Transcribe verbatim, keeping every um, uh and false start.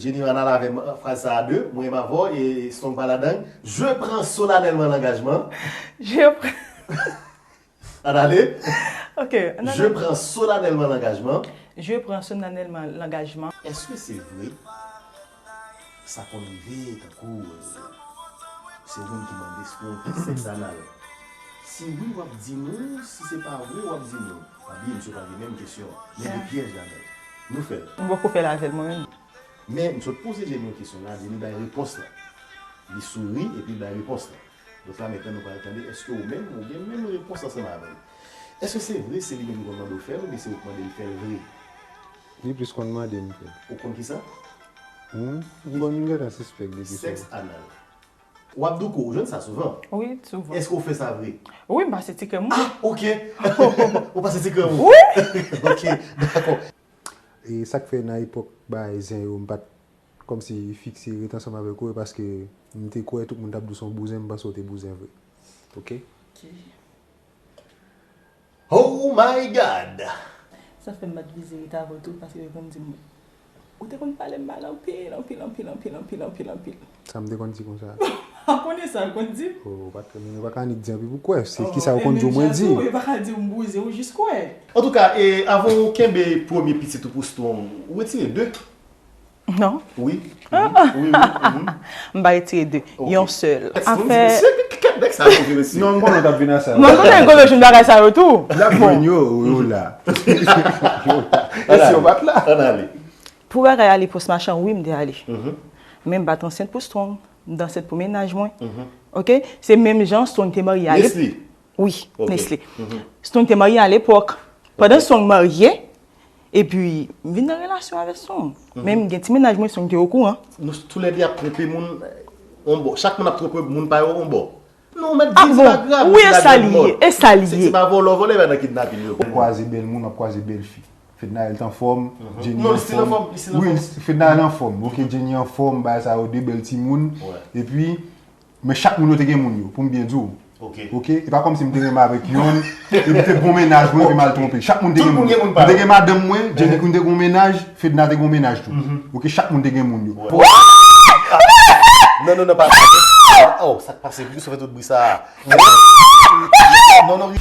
Jenny, ann al avè m, fraz sa a de, mwen m avè w, e Strong pa ladan. Je prends solennellement l'engagement. Je prends. Ann ale. Ok. Je prends solennellement l'engagement. Je prends solennellement l'engagement. Èske se vre? Sa konn rive tankou, euh, se ou menm ki mande Strong fè sèks anal. Si wi, w ap di nou, si se pa vre, w ap di nou. Pa bliye, misye pa gen menm kesyon an. Men gen pyèj ladan l. Nou fè l. M poko fè l avè l mwen menm. Men, m sot poze Jenny yon kesyon la, Jenny bay repons la. Li souri epi l bay repons la. Donk la, mentnan nou pral tande, èske ou menm, ou gen menm repons ansanm avè l? Èske se vre se li menm ki konn mande w fè l, oubyen se ou k mande l fè l vre? Li plis konn mande m fè l. Ou konn kisa? Hmm? M konn gentan sispèk depi sa. Sèks anal. W ap douko, ou jwenn sa souvan? Wi, souvan. Èske ou fè sa vre? Wi, m pase ti krèm wi. Ah, ok. Ou pase ti krèm ou? Wi. Ok, dakò. E sa k fè nan epòk bagay zen yo, m pa t kòmsi fikse ret ansanm avèk ou, e paske m te kwè tout moun t ap di w se yon bouzen, m panse w te bouzen vre. Ok? Oh my God! Sa fè m pa t vize ret avè w tou, paske yo konn di m, ou te konn pale m mal anpil, anpil, anpil, anpil, anpil, anpil, anpil. Sa m te konn di konsa. Ou konnen sa, yo konn di m. Oh, pa t, moun yo pa ka annik di anpil pou kwè. Se kisa yo konn di w mwen di. Yo pa ka di m bouzen, ou jis kwè. Antouka, e, avan ou kenbe premye pitit ou pou Strong, ou retire de? Non. Wi. Mhm. Wi, wi. Mhm. M pa retire de. Yon sèl. Afè. Kèt nèg sa yo vin isi. Non, m konnen w t ap vin a sa. Mwen konnen gwo jwenn bagay sa yo tou. Y ap jwenn yo, yo la. Yo la. E si yo pa t la? Ann ale. Pou bagay ale pòs machan, wi, m te ale. Men m pa t ansent pou Strong. M te ansent pou mennaj mwen. Ok? Se menm jan Strong te marye ale. Nesly. Wi, Nesly. Strong te marye alepòk. Pandan Strong marye, epi m vin nan relasyon avèk Strong. Men m gen ti mennaj mwen, Strong te okouran. Nou toulède ap twonpe moun on bò. Chak moun ap twonpe moun pa yo on bò. Non, mèt Ah di se pa bon? grav. Wi, e sa li ye? E sa li Se ye? ti pa vòlò, vòlò pa nan kidnapin yo. Ou kwaze bèl moun, w ap kwaze bèl fi. Fednaelle t anfòm, Jenny Non, li still anfòm. anfòm, li still Wi, anfòm. Fednaelle anfòm. Ok, Jenny anfòm, bagay sa yo, de bèl timoun. Wè. Epi, men chak moun yo te gen moun yo, pou m byen di w. Ok. Ok? E pa kòmsi m te renmen avèk yonn, epi m te gon mennaj mwen, epi m al twonpe. Chak moun te Tout gen moun moun. gen moun pa M te yo. gen madanm mwen, Jenny Queen te gon mennaj, Fedna te gon mennaj tou. Ok, chak moun te gen moun yo. Non, non, non, pa. Oh, sa k pase? Pou sa fè tout bri sa? Non, non.